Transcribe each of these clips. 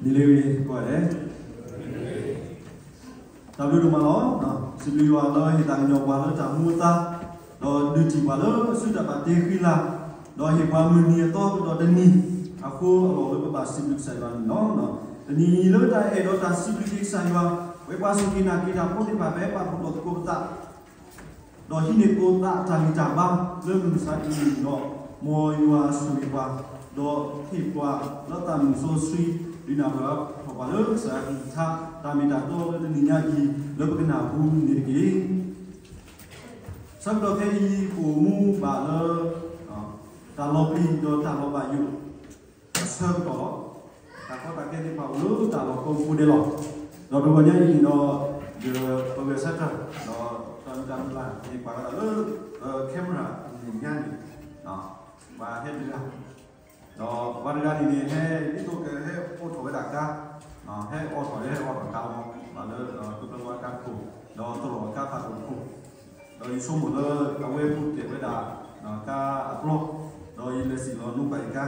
နံၤလၢအဂ့ၤကိးဂၤဒဲး, တၢ်ဘျုးဒိၣ်မးလီၤ. စံးဘျုးယွၤလၢဟ့ၣ်သးကညီၤပှၤလၢတၢ်မူအသါ, ဒီးဒုးတံၢ်ပှၤလၢအစုတၢ်ဘၣ်တ့ဃံလၤ, ဒီးဟ့ၣ်ပှၤမုၢ်နံၤအသီကဒီးတနံၤအဃိ အလီၢ်လၢပဘၣ်စံးဘျုးကစၢ်ယွၤန့ၣ်လီၤ. တနံၤအံၤလၢတၢ်အဲၣ်ဒီးတၢ်စံးဘျုးက့ၤကစၢ်ယွၤ, ပဝဲပှၤစူၢ်က့ၤနာ်က့ၤတၢ်ဖိသ့ၣ်တဖၣ် ပဟဲပာ်ဖှိၣ်ထီၣ်သကိးပသး ဒီးဟံးန့ၢ်သကိးသးအတၢ်ဂံၢ်တၢ်ဘါလၢမုၢ်မဆါတနံၤအံၤဒီး, မ်ယွၤဆိၣ်ဂ့ၤပှၤ, ဒီးဟ့ၣ်ပှၤလၢသးမုာ်စီဆှံ, ဒုးနၢ်ပၢၢ်ထီၣ်ပှၤလၢကစၢ်ယွၤအကလုၢ်ကထါ တၢ်မ့ၢ်တၢ်တီလၢတနံၤညါအံၤ လၢပကနၢ်ဟူန့ၣ်တက့ၢ်. ဆၢကတီၢ်ခဲအံၤ ပအိၣ်မူဘၣ်လၢ တၢ်လီၤပျံၤဒီးတၢ်လီၤဘၣ်ယိၣ် အဆၢကတီၢ်လီၤ. တၢ်ကီတၢ်ခဲသ့ၣ်တဖၣ်အိၣ်လၢတၢ်လီၢ်ကိးပူၤဒဲးလီၤ. ဒီးတဂီၤညါအံၤန့ၣ်ဒီး ယပဂဲၤဆၢထၢၣ် ဒီးတၢ်မုၢ်လၢ်န့ၣ် ပာ်ဝဲဒၣ်လၢ camera အမဲာ်ညါန့ၣ် ပှၤဟဲတဂၤ, ဒီးပှၤတဂၤန့ၣ်န့ၣ် ဟဲဒ်သိးကဟဲအိးထီၣ်ဝဲဒၣ်ကါ, ဟဲအိးထီၣ်လၢဟဲအိးထီၣ်ကါလီၤ, ဘၣ်လၢ ကပၢဝါကါခိၣ်, ဒီးသရိာ်ကါဖးဒိၣ်ခိၣ်, ဒီးယဆိကမိၣ်လၢအဝဲပူၤတဲာ်ဝဲဒၣ် ကါအပျီ, ဒီးယလဲၤစံၣ်လီၤနိပာ်ယကါ,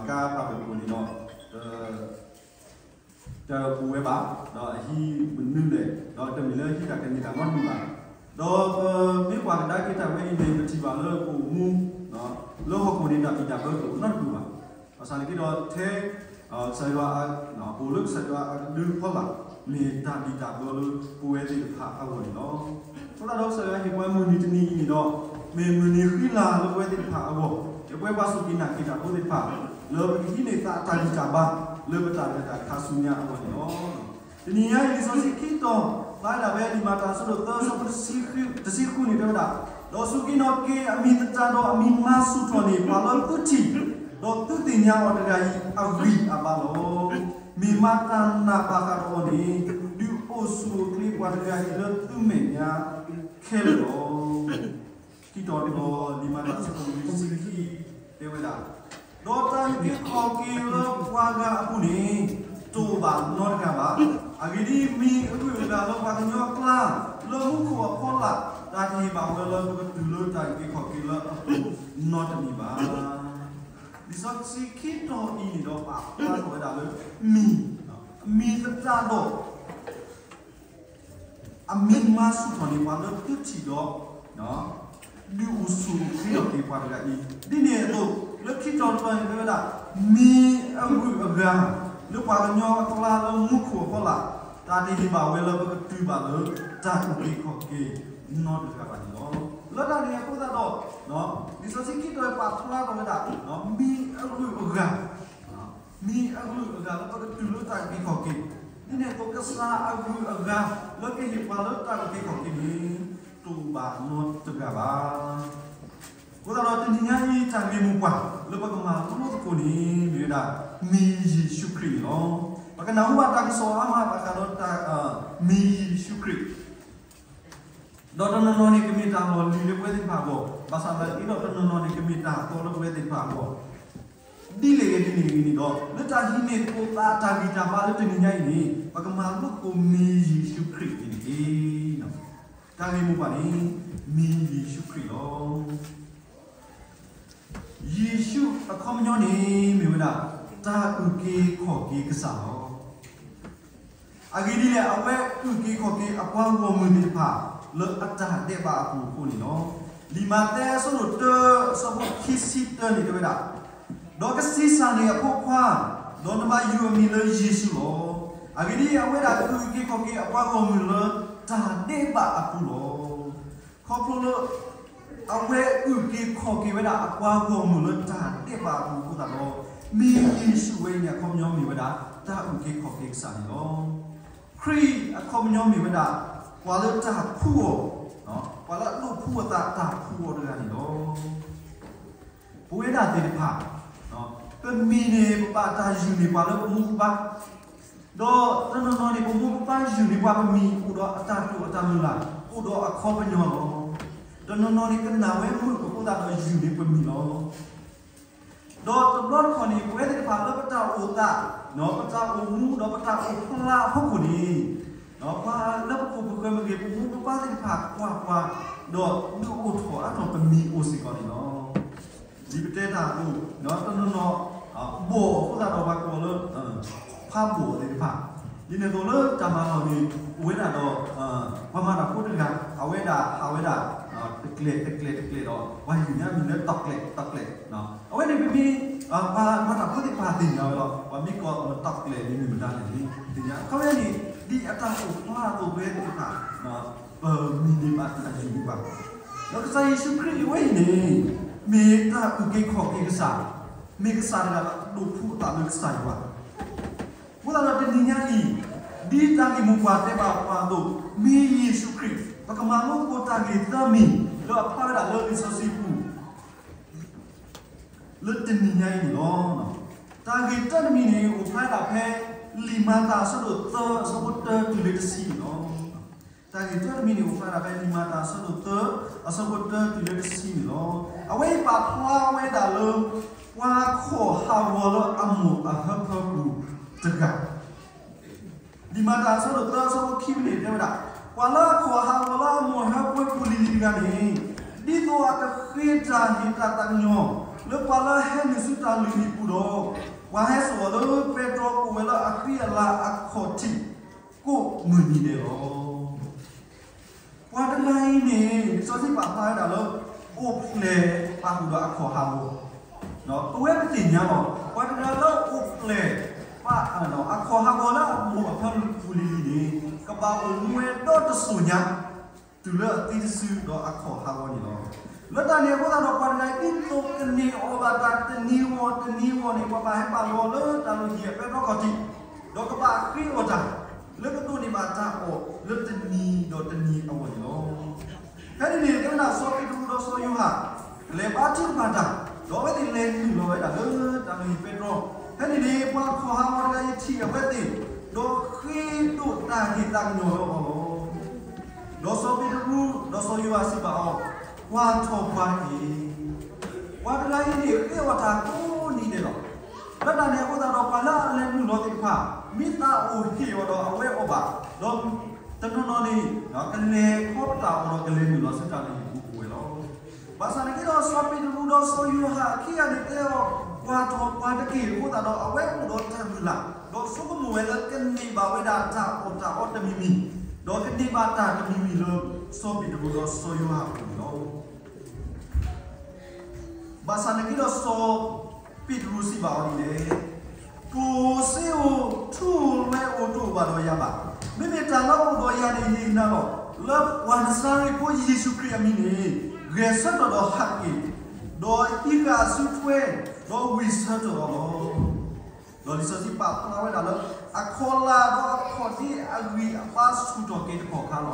ကါဖးဒိၣ်ခိၣ်န့ၣ်ဒီး တပူၤဝဲဘၣ်, ဒီးအဟံးမနုၤလဲၣ်, ဒီးတမ့ၢ်လၢဟံးတၢ်ကန့ၢ်တၢ်နီတမံၤဘၣ်. ဒီးပမ့ၢ်ကွၢ်ကဒါက့ၤတၢ်ဝဲအံၤန့ၣ် ပထံၣ်ဘၣ်လၢပအိၣ်မူ လၢဟီၣ်ခိၣ်န့ၣ် တၢ်ဘံၣ်တၢ်ဘၢတအိၣ်နီတမံၤဘၣ်. ဘၣ်ဆၣ်န့ၣ်က့ၤဒီးထဲ ကစၢ်ယွၤ ပအိၣ်လၢကစၢ်ယွၤအကဒုအဖီလာ် မ့ၢ်တၢ်ဘံၣ်တၢ်ဘၢလၢပဝဲသ့ၣ်တဖၣ်အဂီၢ်န့ၣ်လီၤ. အဃိသတးဒီးကစၢ်ယွၤဟ့ၣ်ပှၤမုၢ်နံၤတနံၤအံၤန့ၣ်ဒီး မ့ၢ်မုၢ်နံၤဃံလၤလၢပဝဲသ့ၣ်တဖၣ်အဂီၢ်, ဒီးပဝဲပှၤစူၢ်က့ၤနာ်က့ၤတၢ်ဖိသ့ၣ်တဖၣ် လၢပကဟံးန့ၢ်သးအတၢ်ဂံၢ်တၢ်ဘါ လၢပတၢ်လဲၤတၢ်ခါဆူညါအဂီၢ်န့ၣ်လီၤ. တနံၤညါအံၤ လံာ်စီဆှံခံတီၤ ဖျါဝဲဒၣ်ဖဲလံာ်မၤတၢ်အဆၢဒိၣ်သၢ အဆၢဖိတဆံဃုန့ၣ် တဲဝဲဒၣ်, ဒီးစူၢ်က့ၤနာ်က့ၤအမံၤသတးဒီး အမံၤမၤဆူၣ်ထီၣ်န့ၢ်ပှၤလၢသုထံၣ်, ဒီးသုသ့ၣ်ညါအီၤတဂၤအံၤအဂံၢ်အဘါလီၤ. မ့ၢ်မၤတၢ်နာ်ဘၣ်ဃးဒီးအီၤန့ၣ် ဒုးအိၣ်ဆူၣ်အိၣ်ချ့ပှၤတဂၤအံၤလၢသုမဲာ်ညါခဲလၢာ်လီၤ. ခံတီၤန့ၣ်ဒီး လံာ်မၤတၢ်အဆၢဒိၣ်လွံၢ်ဆံခံ တဲဝဲဒၣ်, ဒီးတၢ်အုၣ်က့ၤခီၣ်က့ၤလၢပှၤဂၤအပူၤန့ၣ် တအိၣ်ဘၣ်နီတဂၤဘၣ်. အဂ့ၢ်ဒ်အံၤ, မ့ၢ်အဂုၤအဂၤလၢပှၤကညီအကျါ လၢမူခိၣ်အဖီလာ် တၢ်တဟ့ၣ်ဘၣ်ဝဲလၢပကတုၤလၢတၢ်အုၣ်က့ၤခီၣ်က့ၤလၢအပူၤနီတမံၤဘၣ်. လံာ်စီဆှံခံတီၤအံၤန့ၣ်ဒီး ပာ်ဖျါထီၣ်ဝဲဒၣ်လၢမံၤ, မံၤသတးဒီး အမံၤမၤဆူၣ်ထီၣ်န့ၢ်ပှၤလၢသုထံၣ်ဒီး ဒုးအိၣ်ဆူၣ်အိၣ်ချ့ထီၣ်က့ၤပှၤတဂၤအံၤ, ဒ်န့ၣ်အသိး လၢခံတီၤတတီၤန့ၣ်တဲဝဲဒၣ်, မ့ၢ်အဂုၤအဂၤ လၢပှၤကညီအကျါလၢမူခိၣ်အဖီလာ် တၢ်တဟ့ၣ်ဘၣ်ဝဲလၢပကတုၤဘၣ်လၢတၢ်အုၣ်က့ၤခီၣ်က့ၤနီတဂၤဘၣ်န့ၣ်လီၤ. လၢတၢ်န့ၣ်အဃိသတးဒီး လံာ်စီဆှံခံတီၤပာ်ဖျါထီၣ်ဝဲဒၣ် မ့ၢ်အဂုၤအဂၤ မ့ၢ်အဂုၤအဂၤလၢပကတုၤလၢတၢ်အုၣ်က့ၤခီၣ်က့ၤ, ဒ်န့ၣ်အသိးကစၢ်အဂုၤအဂၤလၢကဟ့ၣ်ပှၤလၢတၢ်အုၣ်က့ၤခီၣ်က့ၤန့ၣ် တအိၣ်ဘၣ်နီတဂၤဘၣ်. အဃိသတးဒီးတနံၤညါအံၤ တၢ်ဂ့ၢ်မိၢ်ပှၢ်လၢပကမၤလိသကိးန့ၣ် မ့ၢ်ဝဲဒၣ် မံၤယ့ၣ်ၡူးခရံာ်န့ၣ်လီၤ. ပကနၢ်ဟူဘၣ်တၢ်ကစီၣ်အါမးဘၣ်ဃးဒီး မံၤယ့ၣ်ၡူးခရံာ် ဒီးတနီၤနီၤန့ၣ် ကမ့ၢ်တၢ်လီၢ်လံၤလၢပဝဲသ့ၣ်တဖၣ်အဂီၢ်, ဘၣ်ဆၣ်သနာ်က့ဒီး တနီၤနီၤန့ၣ် ကမ့ၢ်တၢ်အသီလၢပဝဲသ့ၣ်တဖၣ်အဂီၢ်, ဒ်လဲၣ်ဂ့ၤဒ်န့ၣ်ဂ့ၤန့ၣ်ဒီး လၢတၢ်ဟံးန့ၢ်သကိးသးအတၢ်ဂံၢ်တၢ်ဘါလၢတနံၤညါအံၤန့ၣ် ပကမၤလိသကိးမံၤယ့ၣ်ၡူးခရံာ်န့ၣ်တက့ၢ်. တၢ်ဂ့ၢ်မိၢ်ပှၢ်န့ၣ် မံၤယ့ၣ်ၡူးခရံာ်လီၤ. ယ့ၣ်ၡူးအခီပညီန့ၣ် မ့ၢ်ဝဲဒၣ် တၢ်အုၣ်က့ၤခီၣ်က့ၤကစၢ်လီၤ. အဂ့ၢ်ဒ်လဲၣ်, အဝဲအုၣ်က့ၤခီၣ်က့ၤအပှၤဂီၢ်မုၢ်သ့ၣ်တဖၣ် လၢအတၢ်ဒဲးဘးအပူၤအဃိန့ၣ်လီၤ. လံာ်မးသဲအဆၢဒိၣ်တၢ အဆၢဖိခံဆံတၢန့ၣ် တဲဝဲဒၣ်, ဒီးကဆံးစၢ်န့ၢ်အဖိခွါ, ဒီးနဘၣ်ယုၢ်အမံၤလၢယ့ၣ်ၡူးလီၤ. အဂ့ၢ်ဒ်အံၤ, အဝဲဒၣ်အုၣ်က့ၤခီၣ်က့ၤအပှၤဂီၢ်မုၢ်လၢတၢ်ဒဲးဘးအပူၤလီၤ. ခီဖျိလၢ အဝဲအုၣ်က့ၤခီၣ်က့ၤဝဲဒၣ်အပှၤဂီၢ်မုၢ်လၢတၢ်ဒဲးဘးအပူၤအဃိသတးဒီး, မံၤယ့ၣ်ၡူးဝဲအံၤန့ၣ် အခီပညီမ့ၢ်ဝဲဒၣ် တၢ်အုၣ်က့ၤခီၣ်က့ၤကစၢ်န့ၣ်လီၤ. ခရံာ်အခီပညီမ့ၢ်ဝဲဒၣ် ပှၤလၢတၢ်ဖှူအီၤ, ပှၤလၢအဒိးဖှူအသးတၢ်ဖှူအီၤတဂၤန့ၣ်လီၤ. ပဝဲဒၣ်သ့ၣ်တဖၣ် ပမံၤန့ၣ် ပဘၣ်တၢ်ယုၢ်န့ၢ်ပှၤလၢပမိၢ်ပပၢ်, ဒီးတနီၤနီၤန့ၣ် ပမိၢ်ပပၢ်ယုၢ်န့ၢ်ပှၤပမံၤ အိၣ်ဒီးအတၢ်တိာ်အတၢ်မုၢ်လၢ် အိၣ်ဒီးအခီပညီလီၤ. တနီၤနီၤန့ၣ် ကနၣ်ဝဲမုာ်အဃိသတးဒီးယုၢ်န့ၢ်ပမံၤလီၤ. ဒီးတဘျီတခီၣ်န့ၣ် ပဝဲသ့ၣ်တဖၣ်လၢပတၢ်အိၣ်သး, ပတၢ်အိၣ်မူဒီးပတၢ်အိၣ်ဖျါအဖီခိၣ်န့ၣ်, ပှၤလၢပခိၣ်ပဃၢၤမ့ၢ်ဂ့ၤ ပမိၢ်ပပၢ်သ့ၣ်တဖၣ်ကွၢ်ပှၤ, ဒီးဒုးအိၣ်ထီၣ်အါထီၣ်ပမံၤအိၣ်စ့ၢ်ကီးန့ၣ်လီၤ. ဒ်ပတဲတၢ်အသိး, တနီၤနီၤ ဘီၣ်အဃိသတးဒီးပှၤကိးလၢ ဖးဘိၣ်သ့ၣ်တဖၣ်, ဒ်န့ၣ်အသိးလၢတၢ်မၤလီၢ်န့ၣ် အိၣ်ဝဲဒၣ်ဒီး ပှၤမၤတၢ်ဖိတဂၤ အဝဲဒၣ်ဟးဝဲဒၣ် တကျဲၤတကျဲၤတကျဲၤဒီး ပှၤဟ့ၣ်ညါမံၤလၢတီၣ်ကျဲၤတီၣ်ကျဲၤ, အဝဲန့ၣ်ပမ့ၢ် ပှၤမၤတၢ်ဖိသ့ၣ်တဖၣ်သ့ၣ်ညါဝဲလီၤ. ပှၤမ့ၢ်ကိးတီၣ်ကျဲၤန့ၣ်မ့ၢ်မတၤလဲၣ်န့ၣ် သ့ၣ်ညါ အခီပညီန့ၣ် ဒ်အတၢ်အိၣ်ဖျါအသိးပဝဲသ့ၣ်တဖၣ် ပမံၤန့ၢ်ဘၣ်တၢ်ယူးယီၣ်ဘၣ်. ဒီးကစၢ်ယ့ၣ်ၡူးခရံာ်အဝဲအံၤန့ၣ် မ့ၢ်တၢ်အုၣ်က့ၤခီၣ်က့ၤကစၢ်, မ့ၢ်ကစၢ်တဂၤလၢအဒိးဖှူအသးလၢကစၢ်ယွၤ. အဃိသတးဒီးတနံၤညါအံၤ ဒ်တၢ်ဂ့ၢ်မိၢ်ပှၢ်တဲဘၣ်ပှၤအသိး, မ့ၢ်ယ့ၣ်ၡူးခရံာ် ပကမၤလိသကိးတၢ်ဂ့ၢ်သၢမံၤ လၢအဖျါဝဲဒၣ်လၢလံာ်စီဆှံပူၤ လၢတနံၤညါအံၤန့ၣ်လီၤ. တၢ်ဂ့ၢ်တၢတမံၤန့ၣ် အိၣ်ဖျါဝဲဒၣ်ဖဲ လံာ်မၤတၢ်အဆၢဒိၣ်သၢ အဆၢဖိတၢတုၤလၢတဆံန့ၣ်လီၤ. တၢ်ဂ့ၢ်တၢတမံၤန့ၣ် အိၣ်ဖျါဝဲဒၣ်ဖဲလံာ်မၤတၢ်အဆၢဒိၣ်သၢ အဆၢဖိတၢတုၤလၢတဆံန့ၣ်လီၤ. အဝဲအံၤပာ်ဖျါဝဲဒၣ်လၢ ပှၤခီၣ်ဟးဂီၤလၢအမိၢ်အဟၢဖၢပူၤတဂၤ လံာ်မၤတၢ်အဆၢဒိၣ်သၢ အဆၢဖိခံန့ၣ် တဲဝဲဒၣ်, ပှၤလၢအခီၣ်ဟးဂီၤလၢအမိၢ်အဟၢဖၢပူၤလံၤလံၤတဂၤန့ၣ်, ဒ်သိးအကဃ့တၢ်ဟ့ၣ်တၢ်သးကညီၤ လၢပှၤလၢအဟဲနုာ်ဆူတၢ်လုၢ်ဟံၣ်ပူၤဒီး, ပှၤဟဲစိာ်အီၤလၢပဲတြီကိးဝဲလၢအဃံအလၤအခီၣ်ထံး ကိးမုၢ်နံၤဒဲးလီၤ. ပှၤတဂၤအံၤန့ၣ် လံာ်စီဆှံပာ်ဖျါဝဲဒၣ်လၢ အိၣ်ဖျဲၣ်ပာ်ဃုာ်ဒီးအခီၣ်ဟးဂီၤ, ပဝဲပသ့ၣ်ညါလီၤ. ပှၤတဂၤလၢအိၣ်ဖျဲၣ် အခီၣ်ဟးဂီၤလၢအမိၢ်အဟၢဖၢပူၤလံၤလံၤန့ၣ်, ကဘၣ်အိၣ်မူဝဲဒီတစိၤညါ တုၤလၢအသံတစုဒီးအခီၣ်ဟးဂီၤန့ၣ်လီၤ. လၢတၢ်န့ၣ်အဃိသတးဒီး ပှၤတဂၤအံၤ ဒ်သိးကန့ၢ်အီၣ်ဘၣ်တၢ်တနံၤဂီၢ်တနံၤဂီၢ်န့ၣ် ပှၤဘၣ်ဟဲပာ်လီၤအီၤလၢတၢ်လုၢ်ဟံၣ်အပဲတြီခီၣ်ထံး, ဒီးကဘၣ်ဃ့အီၣ်တၢ် လၢကဒိးန့ၢ်ဘၣ်တၢ်အီၣ်လၢတနံၤအဝီၢ်န့ၣ်လီၤ. ဖဲန့ၣ်န့ၣ် တဲဝဲဒၣ်စီၤပ့းတရူးဒီးစီၤယိၤဟၣ် လဲၤဘါထုကဖၣ်တၢ်, ဒီးအဝဲသ့ၣ်လဲၤနုာ်လီၤဝဲဒၣ်လၢတၢ်လုၢ်ဟံၣ်ပဲတြီ. ဖဲန့ၣ်န့ၣ် ပှၤခီၣ်ဟးဂီၤတဂၤအံၤထံၣ်အဝဲသ့ၣ်, ဒီးဃ့ဒိးတၢ်ဟ့ၣ်သးကညီၤလၢအီၤလီၤ. ဒီးစီၤပ့းတရူး ဒီးစီၤယိၤဟၣ်စံးဘၣ်အီၤ, ကွၢ်ထီၣ်ပှၤတက့ၢ်. ပှၤတဂၤအံၤန့ၣ် ဃ့အီၣ်တၢ်ကိးနံၤဒဲးလီၤ. လၢတၢ်န့ၣ်အဃိသတးဒီး ပှၤလၢအလဲၤနုာ်လီၤသ့ၣ်တဖၣ် မ့ၢ်သးအိၣ်ဟ့ၣ်အီၤဒီးအဝဲအီၣ်ဘၣ်, ဒီးတနီၤနီၤန့ၣ် ကလဲၤခီပတာ်အီၤဒီးကလဲၤနုာ်လီၤဆူတၢ်လုၢ်ဟံၣ်ပူၤအိၣ်ဝဲလီၤ. ဘၣ်ဆၣ်နာ်က့ဒီး စီၤပ့းတရူးဒီးစီၤယိၤဟၣ်အခံဂၤန့ၣ်တဲအီၤ, ကွၢ်ထီၣ်ပှၤတက့ၢ်အဃိသတးဒီး အဝဲအိၣ်ဒီးတၢ်မုၢ်လၢ်, ဒီးဆိကမိၣ်ဝဲလၢကန့ၢ်ဘၣ်ဝဲဒၣ်တၢ်အီၣ်တၢ်အီတမံၤမံၤ, ဒီးကန့ၢ်ဘၣ်တၢ်တမံၤမံၤလၢ စီၤပ့းတရူးဒီးစီၤယိၤဟၣ်အပူၤန့ၣ်လီၤ. ဘၣ်ဆၣ်နာ်က့ဒီးစီၤပ့းတရူးစံးဘၣ်အီၤဒ်လဲၣ်, ကျိၣ်စ့ဧိၤ ထူဧိၤလွဲဧိၤတအိၣ်ဘၣ်ဒီးယၤဘၣ်. မ့မ့ၢ်တၢ်လၢအအိၣ်ဒီးယၤန့ၣ် ယဟ့ၣ်နၤလီၤ. လၢပှၤနစၤရ့းဖိယ့ၣ်ၡူးခရံာ်အမံၤန့ၣ် ဂဲၤဆၢထၢၣ်ဒီးဟးက့ၤ, ဒီးဟံးဃာ်အစုထွဲ, ဒီးဝံၢ်ဆၢထၢၣ်အီၤလီၤ. ဒီးလံာ်စီဆှံပာ်ဖျါဝဲဒၣ်လၢ အခီၣ်လာ်ဒီးအခီၣ်ဒ့အဂံၢ်အဘါဆူၣ်ထီၣ်က့ၤတကီၢ်ခါလီၤ.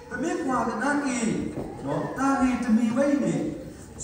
ပမ့ၢ်ကွၢ်ကဒါက့ၤ တၢ်ဂ့ၢ်တမံၤဝဲအံၤန့ၣ်, စီၤပ့းတရူးမ့ၢ်အိၣ်ဒီးကျိၣ်ဒီးစ့, စီၤယိၤဟၣ်မ့ၢ်အိၣ်ဒီးကျိၣ်စ့, လၢကဟ့ၣ်လီၤဝဲဒၣ်ပှၤခီၣ်ဟးဂီၤတဂၤအံၤန့ၣ်ဒီး, အဝဲကဒိးန့ၢ်ဘၣ်ဝဲဒၣ်တၢ်အီၣ်တၢ်အီလၢတဘျီအဂီၢ်, မ့တမ့ၢ်ဘၣ်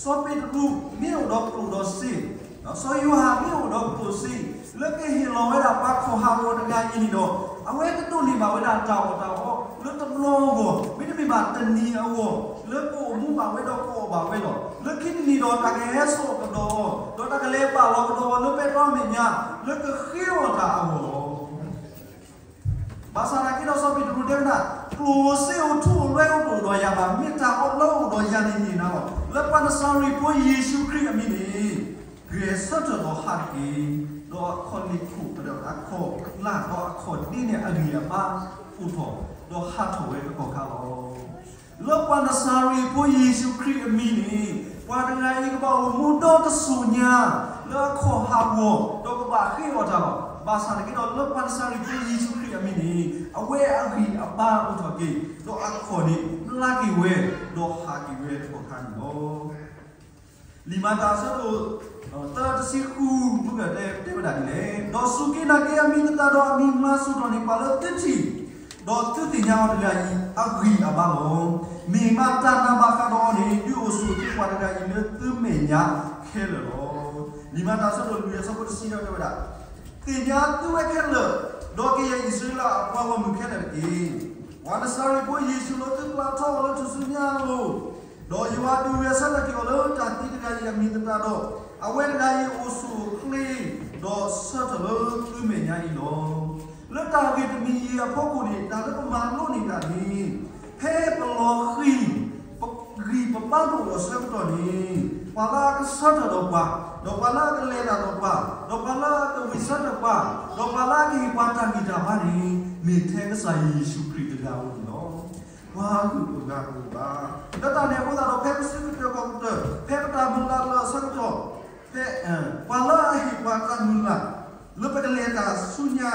တနံၤအဂီၢ်, လၢကအိၣ်မူဘၣ်ဝဲဒီးကအီၣ်ဘၣ်ဝဲလီၤ. လၢခံတနံၤဒီးတၢ်ကဟဲစိာ်ကဒီးအီၤ, ဒီးတၢ်ကလဲၤပာ်လီၤကဒီးအီၤလၢပဲတြီမဲာ်ညါ, လၢကဃ့အီၣ်တၢ်အဂီၢ်လီၤ. ဘၣ်ဆၣ်နာ်က့ဒီးစီၤပ့းတရူးတဲဝဲဒၣ်, ကျိၣ်စ့ဧိၤထူဧိၤလွဲဧိၤတအိၣ်ဒီးယၤဘၣ်. မ့ၢ်တၢ်အီၣ်လၢအိၣ်ဒီးယၤန့ၣ်န့ၣ်နၤလီၤ. လၢပှၤနစၤရ့းဖိယ့ၣ်ၡူးခရံာ်အမံၤန့ၣ် ဂဲၤဆၢထၢၣ်ဒီးဟးတက့ၢ်. ဒီးအခီၣ်လ့ၢ်ခိၣ်ဒီးအခီၣ်လာ်ဒီးအခီၣ်ဒ့န့ၣ်အဂံၢ်အဘါအိၣ်ထီၣ်, ဒီးဟးထီၣ်ဝဲတကီၢ်ခါလီၤ. လၢပှၤနစၤရ့းဖိယ့ၣ်ၡူးခရံာ်အမံၤန့ၣ် ပှၤတဂၤအံၤကဘၣ်အိၣ်မူဒီတစိၤညါ လၢအခီၣ်ဟးဂီၤ ဒီးကဘၣ်ဃ့အီၣ်တၢ်လီၤ. ဘၣ်ဆၣ်နာ်က့ဒီး လၢပှၤနစၤရ့းဖိယ့ၣ်ၡူးခရံာ်အမံၤန့ၣ် အဝဲအဂံၢ်အဘါအိၣ်ထီၣ်က့ၤ, ဒီးအခီၣ်န့ၣ် ဘျါက့ၤဝဲ, ဒီးဟးက့ၤဝဲတကီၢ်ခါန့ၣ်လီၤ. လံာ်မၤတၢ်အဆၢဒိၣ် သၢ တဆံဃု မုၢ်ကတဲတဲဝဲဒၣ်ဒ်လဲၣ်, ဒီးစူၢ်က့ၤနာ်က့ၤအမံၤသတးဒီးအမံၤမၤဆူၣ်ထီၣ်န့ၢ်ပှၤလၢသုထံၣ်, ဒီးသုသ့ၣ်ညါအီၤတဂၤအံၤ အဂံၢ်အဘါလီၤ. မ့ၢ်မၤတၢ်နာ်ဘၣ်ဃးဒီးအီၤန့ၣ် ဒုးအိၣ်ဆူၣ်အိၣ်ချ့ပှၤတဂၤအံၤလၢသုမဲာ်ညါခဲလၢာ်လီၤ. လံာ်မၤတၢ်အဆၢဒိၣ်လွံၢ် အဆၢဖိတဆံဒီးတဲဝဲဒၣ်, သ့ၣ်ညါသုဝဲခဲလၢာ်, ဒီးကယဲၢ်အံၣ်စရ့လးအပှၤဂီၢ်မုၢ်ခဲလၢာ်တက့ၢ်. ပှၤနစၤရ့းဖိယ့ၣ်ၡူးလၢသုပျၢ်ထီအီၤလၢထူၣ်စုညါအလိၤ, ဒီးယွၤဒုးဂဲၤဆၢထၢၣ်က့ၤအီၤလၢတၢ်သံတဂၤအံၤအမံၤသတးဒီး, အဝဲတဂၤအံၤအိၣ်ဆူၣ်အိၣ်ချ့, ဒီးဆၢထၢၣ်လၢသုမဲာ်ညါအံၤလီၤ. လၢတၢ်ဂ့ၢ်တမံၤအံၤအဖီခိၣ်န့ၣ် တၢ်လၢပမၤလိန့ၢ်တၢ်န့ၣ်, ဖဲပလီၤဃံၤ ပဂံၢ်ပဘါတအိၣ်အဆၢကတီၢ်န့ၣ်, ပှၤလၢအကဆၢထၢၣ်ဒီးပှၤ, ဒီးပှၤလၢအကလဲၤတၢ်ဒီးပှၤ, ဒီးပှၤလၢအကဝံၣ်ဆၢထၢၣ်ပှၤ, ဒီးပှၤလၢအကဟ့ၣ်ပှၤတၢ်ဂံၢ်တၢ်ဘါန့ၣ်, မ့ၢ်ထဲကစၢ်ယ့ၣ်ၡူးခရံာ်တဂၤဧိၤန့ၣ်လီၤ. ပှၤဂုာ်ပှၤဂၤဧိၤဘၣ်. လၢတၢ်န့ၣ်အဃိသတးဒီး ဖဲပစုကတၢၢ်ကီၢ်ကတၢၢ်, ဖဲပတၢ်မုၢ်လၢ်လၢာ်အဆၢကတီၢ်, ဖဲ ပှၤလၢအဟ့ၣ်ပှၤတၢ်မုၢ်လၢ် လၢပကလဲၤတၢ်ဆူညါ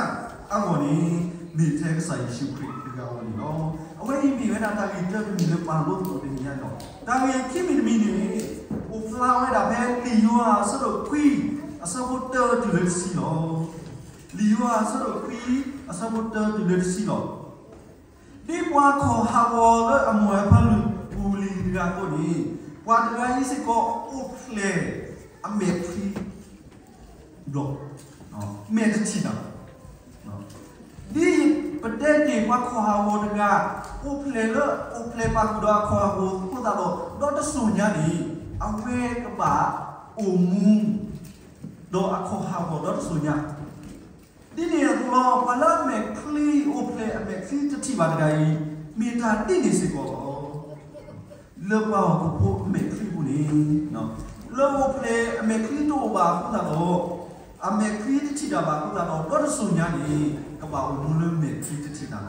အဂီၢ်န့ၣ်, မ့ၢ်ထဲကစၢ်ယ့ၣ်ၡူးခရံာ်တဂၤဧိၤန့ၣ်လီၤ. အဝဲအံၤမ့ၢ်ဝဲဒၣ်တၢ်ဂ့ၢ်တမံၤလၢပာ်လိသကိးတနံၤညါလီၤ. တၢ်ဂ့ၢ်ခံမံၤတမံၤန့ၣ်, အိၣ်ဖျါဝဲဒၣ်ဖဲလံာ်ယိၤဟၣ်အဆၢဒိၣ်ခွံ အဆၢဖိတၢတုၤလၢတဆံလီၤ. လံာ်ယိၤဟၣ်အဆၢဒိၣ်ခွံ အဆၢဖိတၢတုၤလၢတဆံလီၤ. ဒ်ပှၤခီၣ်ဟးဂီၤလၢအမိၢ်အဖးလံာ်ပူၤလံၤတဂၤအသိးန့ၣ်, ပှၤတဂၤအံၤစ့ၢ်ကီးအိၣ်ဖျဲၣ်အမဲာ်ချံ ဘျီ, မဲာ်တထံၣ်တၢ်ဘၣ်. ဒ်ပတဲတ့ၢ်ပှၤခီၣ်ဟးဂီၤတဂၤ, အိၣ်ဖျဲၣ်လၢ အိၣ်ဖျဲၣ်ပာ်ဃုာ်ဒီးအခီၣ်ဟးဂီၤအဃိသတးဒီး, ဒီတစိၤညါန့ၣ်, အဝဲကဘၣ်အိၣ်မူ ဒီးအခီၣ်ဟးဂီၤဒီတစိၤညါ ဒ်န့ၣ်အသိးလီၤ. ပှၤလၢအမဲာ်ချံအိၣ်ဖျဲၣ်အမဲာ်ချံတထံၣ်ဘၣ်တဂၤအံၤ, မ့ၢ်တၢ်ဒ်န့ၣ်စ့ၢ်ကီးလီၤ. လၢပှၤဟီၣ်ခိၣ်ဖိအမဲာ်ချံအပူၤန့ၣ်, လၢအိၣ်ဖျဲၣ်အမဲာ်ချံတအိၣ်ဘၣ်အဃိသတးဒီး, အမဲာ်ချံတထံၣ်တၢ်ဘၣ်အဃိသတးဒီး, ဒီတစိၤညါန့ၣ်, ကဘၣ်အိၣ်မူလၢမဲာ်ချံတထံၣ်တၢ်လီၤ.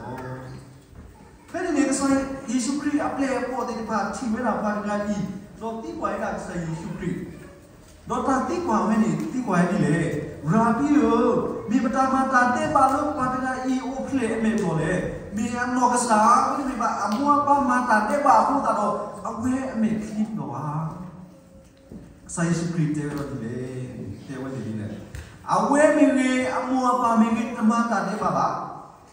ဖဲန့ၣ်န့ၣ် ကစၢ်ယ့ၣ်ၡူးခရံာ်အပျဲၢ်အဘီၣ်သ့ၣ်တဖၣ်ထံၣ်ဝဲဒၣ်ပှၤတဂၤအံၤ, ဒီးသံကွၢ်ဝဲဒၣ်ကစၢ်ယ့ၣ်ၡူးခရံာ်, ဒီးတၢ်သံကွၢ်ဝဲန့ၣ် သံကွၢ်ဝဲဒ်လဲၣ်, ရၤဘံဧၢ, မ့ၢ်မတၤမၤတၢ်ဒဲးဘးလၢပှၤတဂၤအံၤအိၣ်ဖျဲၣ်အမဲာ်ဘျီၣ်လဲၣ်. မ့ၢ်အနီၢ်ကစၢ်, မ့တမ့ၢ်ဘၣ်အမိၢ်အပၢ်မၤတၢ်ဒဲးဘးအဃိသတးဒီး, အဝဲအမဲာ်ချံဘျီၣ်ဧါ. ကစၢ်ယ့ၣ်ၡူးခရံာ်တဲဝဲဒ်လဲၣ်, တဲဝဲဒ်လဲၣ်, အဝဲမ့ၢ်ဂ့ၤ အမိၢ်အပၢ်မ့ၢ်ဂ့ၤ တမၤတၢ်ဒဲးဘးဘၣ်.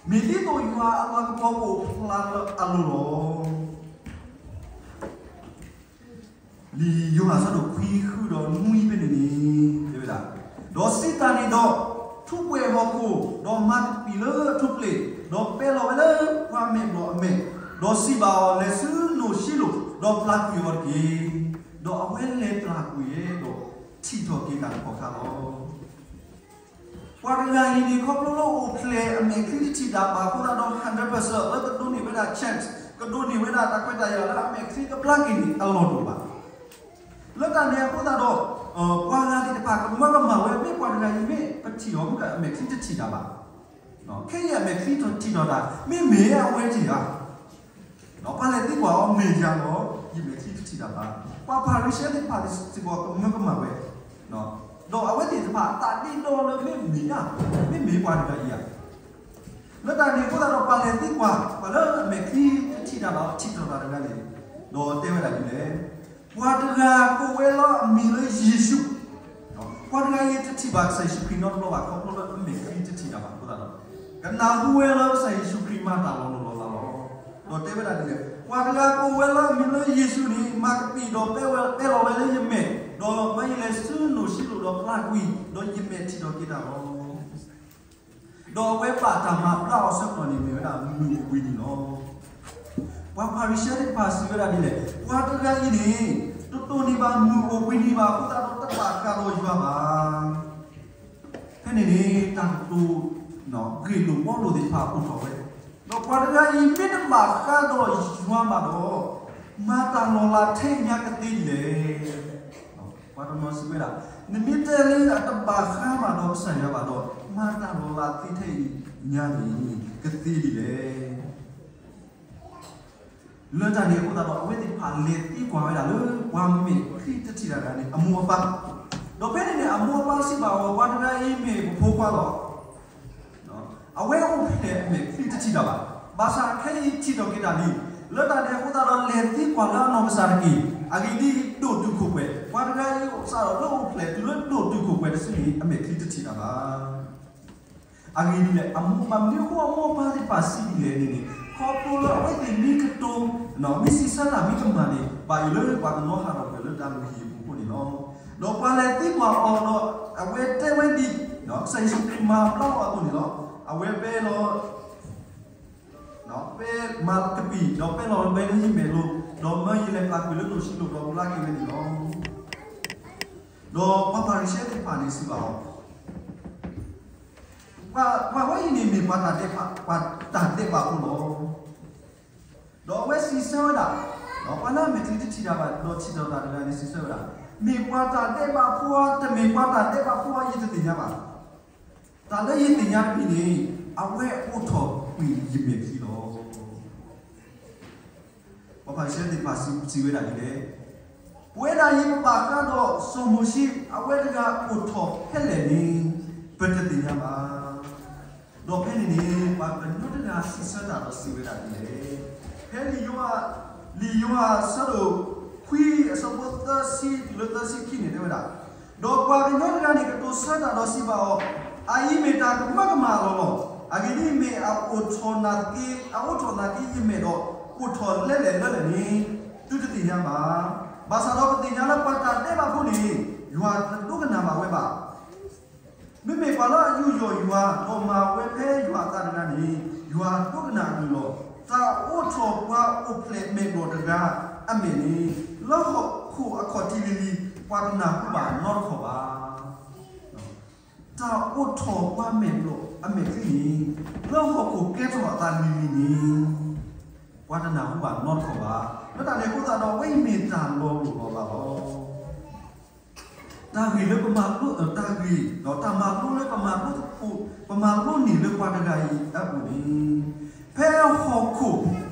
မ့ၢ်ဒ်သိးယွၤအလၤကပီၤကအိၣ်ဖျါလၢအလိၤလီၤ. လံာ်ယိၤဟၣ်အဆၢဒိၣ်ခွံဃုဒီးနွံဖဲန့ၣ်န့ၣ်, တဲဝဲဒၣ်, ဒီးစံးတၢ်န့ၣ်ဒီး, ထူးပှဲၤဟီၣ်ခိၣ်, ဒီးမၤကပံာ်လၢထူးပျ့ၤ, ဒီးပဲလီၤဝဲလၢပှၤမဲာ်ဘျီၣ်အမဲာ်, ဒီးစံးဘၣ်အီၤ, လဲၤဆူနိၣ်ၡံလိၣ်, ဒီးပျၢ်ကွံာ်အီၤတက့ၢ်. ဒီးအဝဲလဲၤပျၢ်ကွံာ်ဝဲဒီး, ထံၣ်ထီၣ်က့ၤတၢ်တဖၣ်အခါလီၤ. ပှၤတဂၤအံၤန့ၣ် ခီဖျိလၢအိၣ်ဖျဲၣ်အမဲာ်ချံတထံၣ်တၢ်ဘၣ်အဃိသတးဒီး hundred percent လၢကဒိးန့ၢ်ဝဲဒၣ် chance, ကဒိးန့ၢ်ဝဲဒၣ်တၢ်ခွဲးတၢ်ယာ်လၢအမဲာ်ချံကပျၢ်က့ၤန့ၣ် အလီၢ်တအိၣ်ဘၣ်. လၢတၢ်န့ၣ်အဃိသတးဒီး, ပှၤဂၤသ့ၣ်တဖၣ်ကမၢကမၣ်ဝဲ မ့ၢ်ပှၤတဂၤအံၤမ့ၢ်ပထံၣ်အီၤမ့ၢ်အမဲာ်ချံတထံၣ်တၢ်ဘၣ်. ခဲအံၤအမဲာ်ချံထံၣ်ထီၣ်တၢ် မ့မ့ၢ်အဝဲတဂၤ ဒီးပှၤလဲၤသံကွၢ်အီၤ မ့ၢ်ယၤလီၤ, ယမဲာ်ချံတထံၣ်တၢ်ဘၣ်. ပှၤဖၤရံၤၡဲသ့ၣ်တဖၣ်စ့ၢ်ကီးကမၢကမၣ်ဝဲ, ဒီးအဝဲသ့ၣ်တဖၣ်အသးဒ့ဒီလၢမ့မ့ၢ်ဧါ, မ့မ့ၢ်ပှၤတဂၤအံၤဧါ. လၢတၢ်န့ၣ်အဃိသတးဒီး ပှၤလဲၤသံကွၢ် ပှၤလၢအမဲာ်ချံတထံၣ်တၢ်ဘၣ် ထံၣ်ထီၣ်တၢ်တဂၤန့ၣ်, ဒီးတဲဝဲဒၣ်ဒ်လဲၣ်, ပှၤတဂၤကိးဝဲလၢအမံၤလၢယ့ၣ်ၡူး, ပှၤတဂၤအံၤတထံၣ်ဘၣ်ကစၢ်ယ့ၣ်ၡူးခရံာ်နီတဘျီဘၣ် ခီဖျိလၢအမဲာ်ချံတထံၣ်တၢ်ဘၣ်အဃိသတးဒီး, ကနၢ်ဟူဝဲလၢကစၢ်ယ့ၣ်ၡူးခရံာ်မၤတၢ်လီၤလိၤလီၤလးလီၤ. ဒီးတဲဝဲဒၣ်ဒ်လဲၣ်, ပှၤတဂၤကိးဝဲလၢအမံၤလၢယ့ၣ်ၡူးန့ၣ် မၤကပံာ်ဒီးပဲလီၤဝဲလၢယမဲာ်, ဒီးမၢယလဲၤဆူနိၣ်ၡံလိၣ်ဒီးပျၢ်ကွံာ်, ဒီးယမဲာ်ထံၣ်ထီၣ်က့ၤတၢ်လီၤ. ဒီးအဝဲဘၣ်တၢ်မၤဘျါအီၤဆၢကတီၢ်န့ၣ် မ့ၢ်ဝဲဒၣ်မုၢ်အိၣ်ဘှံးနံၤလီၤ. ပှၤဖၤရံၤၡဲသ့ၣ်တဖၣ်စံးဝဲဒၣ်ဒ်လဲၣ်, ပှၤတဂၤအံၤန့ၣ် တတိၢ်န့ၢ်ဘၣ်မုၢ်အိၣ်ဘှံးနံၤဘၣ်အဃိသတးဒီး တဘၣ်ဃးဒီးယွၤဘၣ်. ဖဲန့ၣ်န့ၣ် တၢ်ကတိၤ ဂ့ၢ်လိာ်ဘှီလိာ်သ့ၣ်တဖၣ်အိၣ်ထီၣ်ဝဲ, ဒီးပှၤတဂၤအံၤမ့ၢ်တဘၣ်ဃးဒီးယွၤဘၣ်ဒီး, မၤတၢ်လီၤလးထဲညါကသ့ဒ်လဲၣ်. ပှၤတနီၤစံးဝဲဒၣ်, နမ့ၢ်တဲလၢအတဘၣ်ဃးဘၣ်ဒီးကစၢ်ယွၤဘၣ်ဒီး, မၤတၢ်လီၤလးသ့ထဲအံၤညါန့ၣ် ကသ့ဒ်လဲၣ်. လၢတၢ်န့ၣ်အဃိသတးဒီး အဝဲသ့ၣ်တဖၣ်လဲၤသံကွၢ်ဝဲဒၣ်လၢ ပှၤမဲာ်ချံတထံၣ်တၢ်တဂၤန့ၣ် အမိၢ်အပၢ်, ဒီးဖဲန့ၣ်န့ၣ် အမိၢ်အပၢ်စံးဘၣ်အီၤ ပှၤတဂၤအံၤမ့ၢ်ပဖိခွါလီၤ. အဝဲအိၣ်ဖျဲၣ်မဲာ်ချံတထံၣ်တၢ်ဘၣ်. ဘၣ်ဆၣ်ခဲအံၤထံၣ်ထီၣ်က့ၤတၢ်လံ. လၢတၢ်န့ၣ်အဃိသတးဒီး လဲၤသံကွၢ်လၢအနီၢ်ကစၢ်တက့ၢ်. အဂ့ၢ်ဒ်အံၤ, ဒိၣ်တုာ်ခိၣ်ပှဲၤ, ပှၤတဂၤအံၤအိၣ်စးထီၣ်လၢအိၣ်ဖျဲၣ်တုၤလၢဒိၣ်တုာ်ခိၣ်ပှဲၤတစုန့ၣ် အမဲာ်ချံတထံၣ်တၢ်ဘၣ်. အဂ့ၢ်ဒ်လဲၣ်, အမိၢ်ပၢ်မနုၤအဃိ အမိၢ်အပၢ်သ့ၣ်တဖၣ်စံးဒ်လဲၣ်န့ၣ်န့ၣ်, ခီဖျိလၢအဝဲသ့ၣ်မ့ၢ်ကတိၤ, မ့ၢ်စံးဆၢတၢ်မ့ၢ်ကမၣ်န့ၣ် ဘၣ်အံၤလၢပှၤကနီၤဟးထီၣ်ကွံာ်လၢတၢ်လုၢ်ဟံၣ်အပူၤအဃိန့ၣ်လီၤ. ဒီးပှၤလဲၤသံကွၢ်အီၤဒီး အဝဲတဲဝဲဒ် ကစၢ်ယ့ၣ်ၡူးခရံာ်မၤဘျါအီၤအသိးန့ၣ်လီၤ. အဝဲပဲလီၤ ပဲမၤကပံာ် ဒီးပဲလီၤဝဲလၢယမဲာ်လိၤ, ဒီးမၢယလဲၤပျၢ်ကွံာ်လၢနိၣ်ၡံလိၣ်ဒီးပျၢ်က့ၤဝဲန့ၣ်လီၤ. ဒီးပှၤဖၤရံၤၡဲသ့ၣ်တဖၣ်န့ၣ်စံးဘၣ်အီၤ, ပှၤဝဲအံၤန့ၣ်မ့ၢ်ပှၤတၢ်ဒဲးဘး, ပှၤတၢ်ဒဲးဘးဖိလီၤ. ဒီးအဝဲစံးဆၢဝဲဒၣ်, ဒီးပှၤလၢအမဲာ်ချံတထံၣ်တၢ်ဘၣ် ဒီးထံၣ်ထီၣ်တၢ်တဂၤန့ၣ်စံးဆၢဝဲဒၣ်, မ့ၢ်ပှၤတၢ်ဒဲးဘးဖိဧါ, တမ့ၢ်ပှၤတၢ်ဒဲးဘးဖိဧါ, ယတသ့ၣ်ညါဘၣ်. တၢ်လၢယသ့ၣ်ညါတမံၤန့ၣ်, အဝဲအိၣ်ထီၣ်ကွံာ်ယမဲာ်ချံလီၤ. ပှၤဖၤရံၤၡဲသ့ၣ်တဖၣ်စံးဝဲဒၣ်ဒ်လဲၣ်. ပဝဲဒၣ်အံၤပဘၣ်ဃးဒီးစီၤမိၤၡ့ အဝဲတဂၤအိၣ်ထီၣ်ဖဲလဲၣ်န့ၣ် ပတသ့ၣ်ညါဘၣ်. ဒီးဖဲန့ၣ်န့ၣ် ပှၤကညီတဂၤစံးဆၢတၢ်ဒီးစံးဝဲဒၣ်ဒ်လဲၣ်. ဖဲလံာ်ယိၤဟၣ်, လံာ်ယိၤဟၣ်အဆၢဒိၣ်ခွံအဆၢဖိသၢဆံတုၤလၢသၢဆံခံန့ၣ် တဲဝဲဒၣ်, ဒီးပှၤကညီတဂၤန့ၣ်ကတိၤဆၢတၢ်ဒီးစံးဘၣ်အီၤ, အအံၤမ့ၢ်တၢ်ကမၢကမၣ်အလီၢ်လီၤ. အဂ့ၢ်ဒ်အံၤ, မ့ၢ်အအိၣ်ထီၣ်နာ်က့, အအိၣ်ထီၣ်နာ်က့ယမဲာ်ဒီး အိၣ်ထီၣ်လဲလဲၣ်လၢလဲၣ်န့ၣ် သုတသ့ၣ်ညါဘၣ်. ဘၣ်ဆၣ်ဒီးပသ့ၣ်ညါလၢပှၤတၢ်ဒဲးဘးဖိန့ၣ် ယွၤတဒိကနၣ်ဘၣ်ဝဲဘၣ်. မ့မ့ၢ်ပှၤလၢအယူးယီၣ်ယွၤ ဒီးမၤဝဲဖဲယွၤအသးတဂၤန့ၣ် ယွၤဒိကနၣ်အကလုၢ်လီၤ. တၢ်အိးထီၣ်ပှၤအိၣ်ဖျဲၣ်မဲာ်ဘျီၣ်တဂၤအမဲာ်န့ၣ် လၢဟီၣ်ခိၣ်အခီၣ်ထံးလံၤလံၤ ပှၤတနၢ်ဟူဘၣ်နီတခီၣ်ဘၣ်. တၢ်အိးထီၣ်ပှၤမဲာ်ဘျီၣ်အမဲာ်ချံန့ၣ် လၢဟီၣ်ခိၣ်ကဲထီၣ်အသးလံၤလံၤန့ၣ် ပှၤတနၢ်ဟူဘၣ်နီတခီၣ်ဘၣ်. လၢတၢ်န့ၣ်အဃိသတးဒီး အဝဲအံၤမ့ၢ်တၢ်လီၤလိၢ်လီၤလးလီၤ. တၢ်ဂ့ၢ်လၢပမၤလိ, တၢ်ဂ့ၢ်, တၢ်မၤလိလၢပမၤလိသကိး, ပမၤလိန့ၢ်လၢပှၤတဂၤအံၤအပူၤန့ၣ်, ဖဲဟီၣ်ခိၣ်,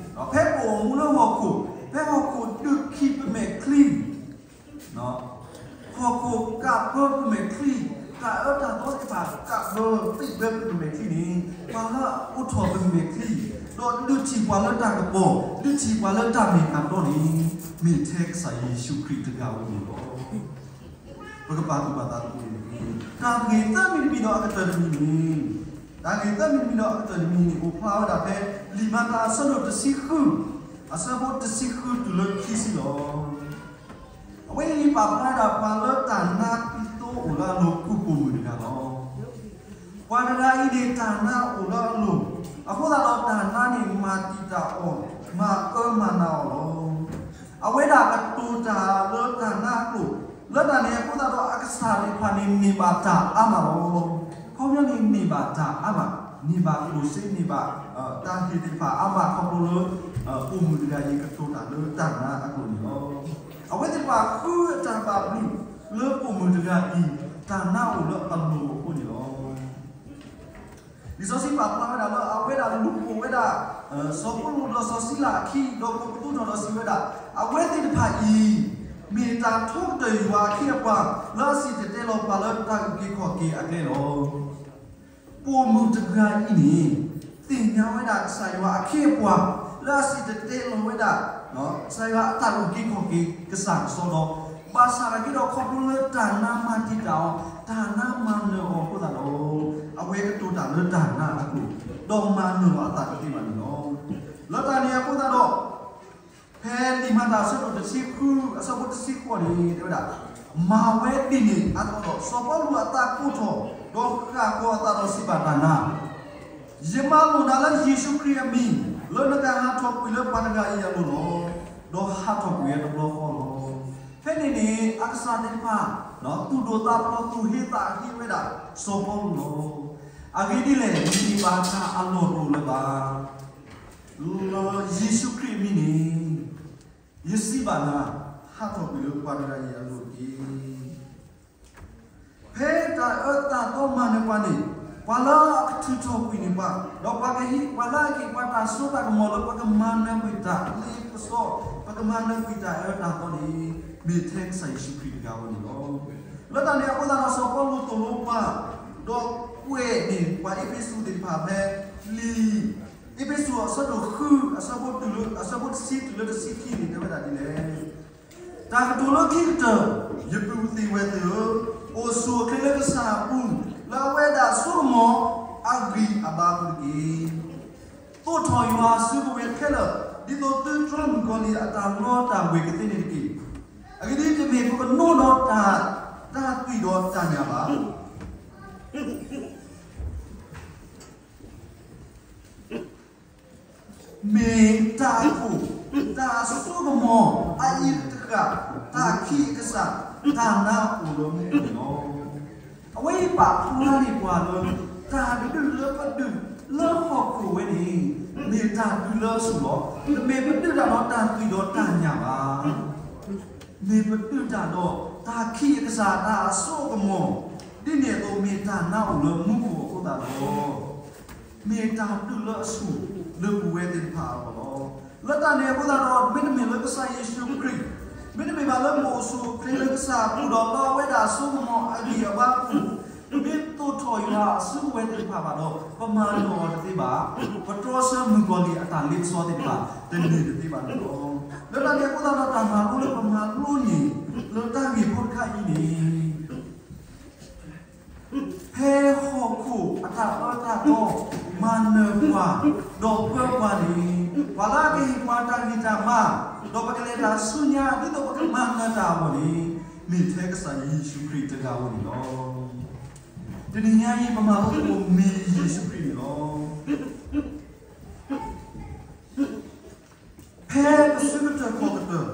ဖဲပအိၣ်မူလၢဟီၣ်ခိၣ်, ဖဲဟီၣ်ခိၣ်ဒုးခံပမဲာ်ချံ, ဟီၣ်ခိၣ်ကးဘၢပမဲာ်ချံ, တၢ်အၢတၢ်သီသ့ၣ်တဖၣ်ကးဘၢသ့ၣ်ဘၢပမဲာ်ချံန့ၣ်, ပှၤလၢအအိးထီၣ်ပမဲာ်ချံ, ဒီးဒုးထံၣ်ပှၤလၢတၢ်ကပီၤ, ဒုးထံၣ်ပှၤလၢတၢ်မ့ၢ်တၢ်တီန့ၣ်, မ့ၢ်ထဲကစၢ်ယ့ၣ်ၡူးခရံာ်တဂၤဧိၤန့ၣ်လီၤ. ပကပာ်သူၣ်ပာ်သးသကိးန့ၣ်, တၢ်ဂ့ၢ်သၢမံၤတမံၤဒီးအကတၢၢ်တမံၤန့ၣ်, တၢ်ဂ့ၢ်သၢမံၤတမံၤဒီးအကတၢၢ်တမံၤန့ၣ် အိၣ်ဖျါဝဲဒၣ်ဖဲ လံာ်မၤတၢ်အဆၢဒိၣ်တဆံဃု, အဆၢဖိတဆံဃုတုၤလၢခံဆံလီၤ. အဝဲအံၤပာ်ဖျါဝဲဒၣ်ပှၤလၢတၢ်နါဒ်သိးအိၣ်လၢအလိၤ ဃုာ်ပိာ်မုၣ်တဂၤလီၤ. ပှၤတဂၤအံၤန့ၣ် တၢ်နါအိၣ်လၢအလိၤ, အဃိသတးဒီးတၢ်နါန့ၣ် မၤတံာ်တာ်အီၤ, မၤအၢမၤနးအီၤလီၤ. အဝဲဒၣ်ကတိၤတၢ်လၢတၢ်နါအကျိာ်, လၢတၢ်န့ၣ်အဃိသတးဒီး အကစၢ်သ့ၣ်တဖၣ်န့ၣ် န့ၢ်ဘၣ်တၢ်အါမးလီၤ. ခီပညီန့ၣ် န့ၢ်ဘၣ်တၢ်အါမး, န့ၢ်ဘၣ်ကျိၣ်စ့, န့ၢ်ဘၣ်တၢ်ဟ့ၣ်သ့ၣ်တဖၣ်အါမး ခီဖျိလၢ ပိာ်မုၣ်တဂၤအံၤကတိၤတၢ်လၢတၢ်နါအကျိာ်န့ၣ်လီၤ. အဝဲသ့ၣ်တဖၣ်ဃုအတၢ်ဘၣ်ဘျုးလၢပိာ်မုၣ်တဂၤအံၤ တၢ်နါအိၣ်လၢအလိၤအဃိန့ၣ်လီၤ. လံာ်စီဆှံပာ်ဖျါဝဲဒၣ်လၢအဝဲဒၣ်လူၤပိာ်ဝဲဒၣ် စီၤပီလူးဒီးစီၤစံလၤအခံ ဒီးကိးပသူထီၣ်ဒီးစံးဝဲဒၣ်, အဝဲသ့ၣ်တဖၣ်အံၤ မ့ၢ်တၢ်ထီကတၢၢ်ယွၤအခ့အပှၤ လၢအစံၣ်တဲၤတဲလီၤပှၤလၢတၢ်အုၣ်က့ၤခီၣ်က့ၤအကျဲလီၤ. ပိာ်မုၣ်တဂၤအံၤန့ၣ် သ့ၣ်ညါဝဲဒၣ်ကစၢ်ယွၤအခ့အပှၤ လၢအစံၣ်တဲၤတဲလီၤဝဲဒၣ် ကစၢ်ယွၤအတၢ်အုၣ်က့ၤခီၣ်က့ၤကစၢ်ကစီဒီ, ဘၣ်ဆၣ်သနာ်က့ဒီးခီဖျိလၢတၢ်နါမၤတံာ်တာ်အီၤ, တၢ်နါမၤနၢၤအီၤအဃိသတးဒီး အဝဲကတိၤတၢ်လၢတၢ်နါအကျိာ်, ဒီးမၤနၢၤအသးတသ့ဘၣ်န့ၣ်လီၤ. လၢတၢ်န့ၣ်အဃိသတးဒီး ဖဲလံာ်မၤတၢ်အဆၢဒိၣ်တဆံဃု အဆၢဖိတဆံဃိးန့ၣ် တဲဝဲဒၣ်, မၤဝဲဒ်န့ၣ်အသိးဒီး စီၤပီလူးအသးကိးထီၣ်, ဒီးဃၣ်ဃီၤအသးဒီးစံးဘၣ်တၢ်နါ, ယမၤလိာ်နၤလၢယ့ၣ်ၡူးခရံာ်အမံၤ လၢနကဟးထီၣ်ကွံာ်လၢပှၤတဂၤအံၤအလိၤလီၤ. ဒီးဟးထီၣ်ကွံာ်ဝဲတဘျီဃီလီၤ. ဖဲန့ၣ်န့ၣ် အကစၢ်သ့ၣ်တဖၣ် သူၣ်ဒိၣ်သးဖျိး သူၣ်ဟ့သးဟ့ဝဲဒၣ်စီၤပီလူးလီၤ. အဂ့ၢ်ဒ်လဲၣ်, ယမ့ၢ်ဘၣ်တၢ်အလီၢ်တအိၣ်လၢၤဘၣ် လၢယ့ၣ်ၡူးခရံာ်အမံၤန့ၣ် ယစံးဘၣ်နၤ, ဟးထီၣ်ကွံာ်လၢပှၤတဂၤအံၤအလိၤတက့ၢ်. ဖဲတၢ်အၢတၢ်သီမၤနၢၤပှၤန့ၣ်, ပှၤလၢအကထုးထီၣ်ကွံာ်န့ၢ်ပှၤ, ဒီးပှၤကဟ့ၣ်ပှၤလၢအက့ၤပှၤတၢ်စိတၢ်ကမီၤလၢပကမၤနၢၤကွံာ်တၢ်လ့ပစီ, ပကမၤနၢၤကွံာ်တၢ်အၢတၢ်သီန့ၣ် မ့ၢ်ထဲကစၢ်ယ့ၣ်ၡူးခရံာ်တဂၤဧိၤန့ၣ်လီၤ. လၢတၢ်န့ၣ်အဃိသတးဒီး စီၤပီလူးသိၣ်လိပှၤ, ဒီးကွဲးန့ၢ်ပှၤအ့းဖ့းစူးသ့ၣ်တဖၣ်ဖဲ လံာ်အ့းဖ့းစူးအဆၢဒိၣ်ဃု အဆၢဖိတုၤလၢ အဆၢဖိတဆံတုၤလၢတဆံခံန့ၣ် တဲဝဲဒၣ်ဒ်လဲၣ်. တၢ်ကတိၤလၢခံကတၢၢ်, ယပုၢ်သ့ၣ်ဝဲၢ်သ့ၣ်ဧၢ, အိၣ်ဆူၣ်အိၣ်ချ့လၢကစၢ်အပူၤ, လၢအဝဲဒၣ်ဆိကမိၣ်အဂံၢ်အဘါအပူၤတက့ၢ်. သိးထီၣ်ယွၤအစုကဝဲၤခဲလၢာ်, ဒ်သိးသုတြီမုၢ်ကီၤလံၢ်အတၢ်လီတၢ်ဝ့ၤကသ့န့ၣ်တက့ၢ်. အဂ့ၢ်ဒ်အံၤ, တမ့ၢ်ပကနိဒီးတၢ်, တၢ်သွံၣ်ဒီးတၢ်ညၣ်ဘၣ်. မ့ၢ်တၢ်အခိၣ်, တၢ်အစိကမီၤ, အအံၤတဃၣ်, တၢ်ခံးအကစၢ်, တၢ်နါအိၣ်လၢမူခိၣ်န့ၣ်လီၤ. အဝဲအံၤပာ်ဖျါန့ၢ်ပှၤလၢ တၢ်ဒုးလၢပဒုးလၢဟီၣ်ခိၣ်ဝဲန့ၣ် မ့ၢ်တၢ်ဒုးလၢအဆူၣ်လီၤ. တမ့ၢ်ပဒုးတၢ်ဒီးတၢ်သွံၣ်ဒီးတၢ်ညၣ်ဘၣ်. မ့ၢ်ပဒုးတၢ်ဒီး တၢ်ခံးအကစၢ်တၢ်အစိအကမီၤ, ဒ်န့ၣ်အသိးမ့ၢ်တၢ်နါအိၣ်လၢမူခိၣ်အဃိသတးဒီး မ့ၢ်တၢ်ဒုးလၢအဆူၣ်လၢပဝဲသ့ၣ်တဖၣ်အဂီၢ်လီၤ. လၢတၢ်န့ၣ်အဃိသတးဒီး မ့တမ့ၢ်လၢကစၢ်ယ့ၣ်ၡူးခရံာ်, မ့တမ့ၢ်ဘၣ်လၢပအိၣ်ဆူၣ်အိၣ်ချ့လၢကစၢ်အပူၤဒီး လၢအဝဲဒၣ်အစိကမီၤအဂံၢ်အဘါအပူၤ, ပမ့ၢ်သိၣ်ထီၣ်ယွၤအစုကဝဲၤသ့ၣ်တဖၣ်ဘၣ်ဒီး ပမၤနၢၤအီၤတသ့ဘၣ်, ပတြီဆၢမုၣ်ကီၤလံၢ်အတၢ်လ့ပစီသ့ၣ်တဖၣ် တန့ၢ်တသ့ဘၣ်န့ၣ်လီၤ. လၢတၢ်န့ၣ်အဃိသတးဒီး တၢ်မၤလိလၢပမၤလိန့ၣ် လၢတၢ်ဂ့ၢ်ဖိတခါအံၤန့ၣ် ဖဲဟီၣ်ခိၣ်အတၢ်အၢတၢ်သီ မၤနၢၤပှၤ ဒီးပၢပှၤန့ၣ်, ပှၤလၢအကဟ့ၣ်ပှၤတၢ်ဂံၢ်တၢ်ဘါ ဒီးပကလဲၤတၢ်ဆူညါ ဒ်သိးပကမၤနၢၤတၢ်အဂီၢ်န့ၣ် မ့ၢ်ထဲကစၢ်ယ့ၣ်ၡူးခရံာ်တဂၤဧိၤန့ၣ်လီၤ. တနံၤညါအံၤ ပမၤလိအိၣ်မ့ၢ်ယ့ၣ်ၡူးခရံာ်န့ၣ်လီၤ. ဖဲပစုကတၢၢ်ခီၣ်ကတၢၢ်,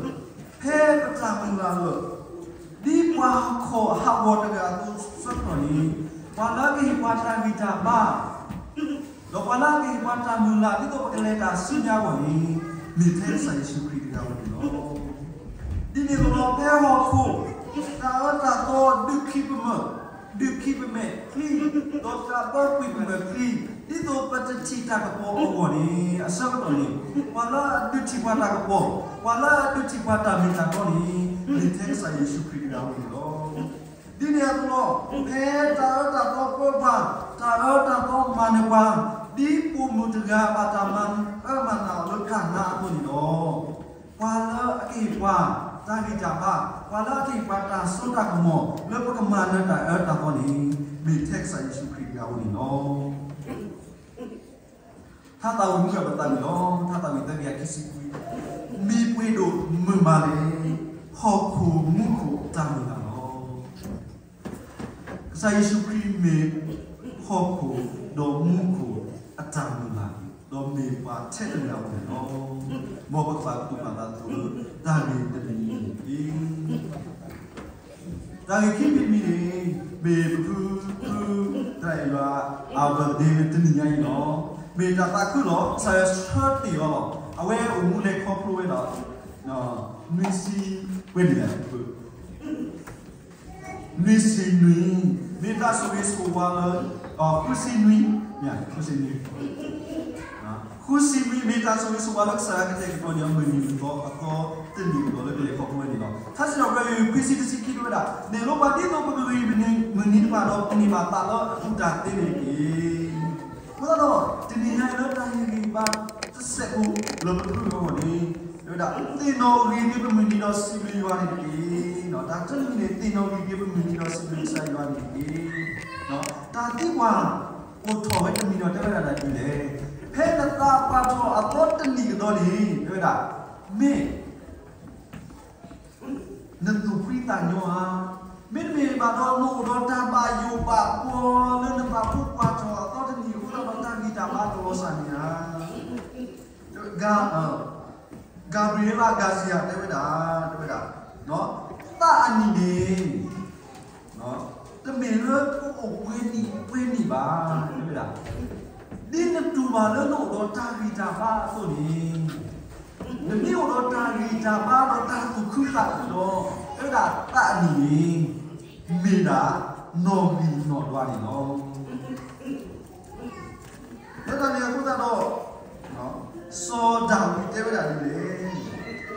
ဖဲပတၢ်မုၢ်လၢ်လၢာ်, ဒ်ပှၤဟီၣ်ခိၣ်အဟးဂီၤတဂၤအသိးအဆၢကတီၢ်န့ၣ်, ပှၤလၢအကဟ့ၣ်ပှၤတၢ်ဂံၢ်တၢ်ဘါ ဒီးပှၤလၢအကဟ့ၣ်ပှၤတၢ်မုၢ်လၢ် ဒ်သိးပကလဲၤတၢ်ဆူညါအဂီၢ်န့ၣ် မ့ၢ်ထဲကစၢ်ယ့ၣ်ၡူးခရံာ်တဂၤဧိၤန့ၣ်လီၤ. ဒ်န့ၣ်အသိးဒီး ဖဲဟီၣ်ခိၣ် တၢ်အၢတၢ်သီဒုးခံပမၢၢ်, ဒုးခံပမဲာ်ချံ, ဒီးတၢ်ဘၢကွံာ်ပမဲာ်ချံ, ဒ်သိးပတထံၣ်တၢ်ကပီၤအဂီၢ်န့ၣ် အဆၢကတီၢ်န့ၣ်, ပှၤလၢအဒုးထံၣ်ပှၤတၢ်ကပီၤ, ပှၤလၢအဒုးထံၣ်ပှၤတၢ်မ့ၢ်တၢ်တီန့ၣ် မ့ၢ်ထဲကစၢ်ယ့ၣ်ၡူးခရံာ်တဂၤဧိၤန့ၣ်လီၤ. ဒ်န့ၣ်အသိးလီၤ, ဖဲတၢ်အၢတၢ်သီပၢပှၤ, တၢ်အၢတၢ်သီမၤနၢၤပှၤ, ဒ်ပိာ်မုၣ်တဂၤအဘၣ်တၢ်မၤအၢမၤနးအီၤလၢတၢ်နါအသိးန့ၣ်လီၤ. ပှၤလၢအကဟ့ၣ်ပှၤတၢ်ဂံၢ်တၢ်ဘါ, ပှၤလၢအကဟ့ၣ်ပှၤတၢ်စိတၢ်ကမီၤ လၢပကမၤနၢၤတၢ်အၢတၢ်သီန့ၣ် မ့ၢ်ထဲကစၢ်ယ့ၣ်ၡူးခရံာ်တဂၤဧိၤန့ၣ်လီၤ. ထါသးဝံၣ်မုၢ်အပသးန့ၣ်လီၤ. ထါသးဝံၣ်သၢကယၤခံဆံခွံ, မ့ၢ်ပှဲၤဒိၣ်မုၢ်မးလဲၣ်, ဟီၣ်ခိၣ်မူခိၣ်အတၢ်မုၢ်လၢ်လီၤ. ကစၢ်ယ့ၣ်ၡူးခရံာ်မ့ၢ်ဟီၣ်ခိၣ်ဒီးမူခိၣ်အတၢ်မုၢ်လၢ်, ဒီးမ့ၢ်ပှၤထဲတဂၤဧိၤန့ၣ်လီၤ. မ်ပကဘၣ်တူၢ်ဘၣ်သးသကိးလၢတၢ်ဂ့ၢ်တမံၤန့ၣ်တက့ၢ်. တၢ်ဂ့ၢ်ခံမံၤတမံၤန့ၣ် မ့ၢ်ပဖုဖု တၢ်အဲၣ်ယွၤအ birthday တနံၤညါအံၤလီၤ. မ့ၢ်တၢ်သးခုလီၤ. ကစၢ်ယွၤဆၢတ့ၢ်အီၤလီၤ. အဝဲအိၣ်မူလဲၤခီဖျိဝဲဒီး နွံဆံ, ပှဲၤနံၣ်လဲၣ်, နွံဆံနွံ, မ့ၢ်တၢ်ဆိၣ်ဂ့ၤဆိၣ်ဝါလၢ ဃုဆံနွံ, ဃုဆံနွံ ဃုဆံနွံ မ့ၢ်တၢ်ဆိၣ်ဂ့ၤဆိၣ်ဝါလၢကစၢ်ယွၤကတဲာ်ကတီၤန့ၢ်အီၤ မုၢ်နံၤမုၢ်သီအသီတနံၣ်ကဒီးလၢကလဲၤခီဖျိဝဲန့ၣ်လီၤ. ထါစံးထီၣ်ပတြၢၤ ခွံဆံတဆံခံ တဲဝဲဒၣ်, နဲၣ်လိပှၤဒ်သိးပကဂံၢ်မုၢ်နံၤတဖၣ်ဒီး ပန့ၢ်ဘၣ်သးလၢအကူၣ်တၢ်သ့န့ၣ်တက့ၢ်. အဃိသတးဒီး တနံၤညါအံၤလၢတၢ်ဟ့ၣ်ဂံၢ်ဘါတစဲးဖိလၢပဖုၣ်အဂီၢ်န့ၣ် တဲဝဲဒၣ်, သ့ၣ်နီၣ်ဂံၢ်က့ၤပမုၢ်နံၤဒီးစံးဘျုးယွၤန့ၣ်တက့ၢ်. တၢ်တမံၤန့ၣ် သ့ၣ်နီၣ်ဂံၢ်က့ၤပမုၢ်နံၤဒီးစံးဘျုးကစၢ်ယွၤန့ၣ်တက့ၢ်. တၢ်သံကွၢ်အိၣ်ထီၣ်ဝဲတမံၤဒီးတဲဝဲဒၣ်ဒ်လဲၣ်, ဖဲနသးပှၢ်ထီၣ်အသီတနံၣ်ကဒီးန့ၣ် တဲဝဲဒၣ်, မ့ၢ် နသူၣ်ဖှံသးညီဧါ. မ့တမ့ၢ်ဘၣ်ဒီး နအိၣ်ဒီးတၢ်ဘၣ်ယိၣ်ဘၣ်ဘှီလၢနသးဖိပှၢ်ထီၣ်အသီတနံၣ်အဃိသတးဒီး တၢ်ဂံၢ်တၢ်ဘါတလီၤစၢ်န့ၣ်ဧါ. Gabriela Garcia တဲဝဲဒၣ်, တဲဝဲဒၣ်, သးအနံၣ်န့ၣ် တမ့ၢ်လၢကအိၣ်ပှဲၤနံၣ်ပှဲၤနံၣ်ဘၣ်, တဲဝဲဒၣ်, ဒ်နတူၢ်ဘၣ်လၢနအိၣ်ဒီးတၢ်ဂံၢ်တၢ်ဘါအသိးန့ၣ် နမ့ၢ်အိၣ်ဒီးတၢ်ဂံၢ်တၢ်ဘါဒီးတၢ်သူၣ်ခုသးခုဒီး, တဲဝဲဒၣ်သးအနံၣ်န့ၣ် မ့ၢ်ဒၣ်နီၣ်ဂံၢ်နီၣ်ဒွးန့ၣ်လီၤ. လၢတၢ်န့ၣ်အဃိသတးဒီး စီၤဒၤဝံးတဲဝဲဒၣ်ဒ်လဲၣ်. စီၤ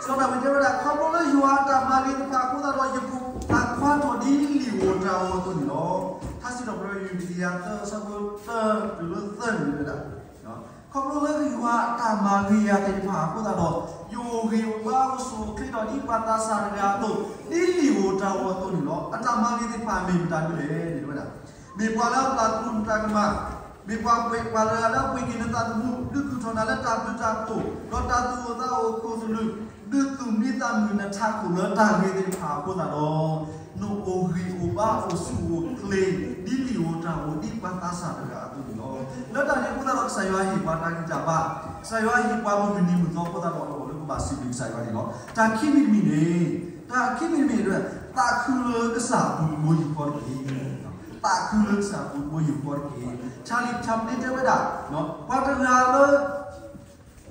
ဒၤဝံးတဲဝဲဒၣ် ခီဖျိလၢယွၤအတၢ်မၤဂ့ၤတဖၣ်အဃိသတးဒီး ယဖိခွါထီၣ်ဒ်လံာ်ဧိၤတၢ်ဧိၤအသိးန့ၣ်လီၤ. ထါစံးထီၣ်ပတြၢၤ တကယၤသၢ အဆၢဖိတၢတုၤလၢသၢန့ၣ်တဲဝဲဒၣ်, ခီဖျိလၢယွၤအတၢ်မၤဂ့ၤယၤသ့ၣ်တဖၣ်အဃိသတးဒီး ယအိၣ်ဂံၢ်အိၣ်ဘါအိၣ်ဆူၣ်အိၣ်ချ့ထီၣ်ဒ်ပှၤသးစၢ်တဂၤအသိး ဒ်လံာ်ဧိၤတၢ်ဧိၤအသိးန့ၣ်လီၤ. အတၢ်မၤဂ့ၤသ့ၣ်တဖၣ်မ့ၢ်မတၤဒ်လဲၣ်န့ၣ်တဲဝဲဒၣ်, မ့ၢ်ပှၤလၢအပျၢ်သူၣ်တၢ်ကမၣ်, မ့ၢ်ပှၤပှဲၤပှၤလၢအလၢပှ့ၤက့ၤနသးသမူ, ဒုးကူၣ်ထီၣ်နၤလၢတၢ်ဘျုးတၢ်ဖှိၣ်, ဒီးတၢ်သူၣ်အိၣ်သးအိၣ်ခိၣ်သလုး, ဒုးသူၣ်မံသးမုာ်နထးခိၣ်လၢတၢ်ဂ့ၤသ့ၣ်တဖၣ်အဃိသတးဒီး နအိၣ်ဂံၢ်အိၣ်ဘါအိၣ်ဆူၣ်အိၣ်ချ့ ဒ်လံာ်ဧိၤတၢ်ဧိၤဒ်ပှၤသးစၢ်တဂၤအသိးန့ၣ်လီၤ. လၢတၢ်န့ၣ်အဃိသတးဒီး ကစၢ်ယွၤဟ့ၣ်ပှၤတၢ်ဂံၢ်တၢ်ဘါ, ကစၢ်ယွၤဟ့ၣ်ပှၤမုၢ်နံၤမုၢ်သီအဃိသတးဒီး အလီၢ်လၢပဘၣ်စံးဘျုးကစၢ်ယွၤန့ၣ်လီၤ. တၢ်ခံမံၤတမံၤန့ၣ်, တၢ်ခံမံၤတမံၤန့ၣ် သးခုလၢကစၢ်အပူၤတဘိယူၢ်ဃီတက့ၢ်. သးခုလၢကစၢ်အပူၤတဘိယူၢ်ဃီတက့ၢ်. Charlie Chaplin တဲဝဲဒၣ်, ပှၤတဂၤလၢ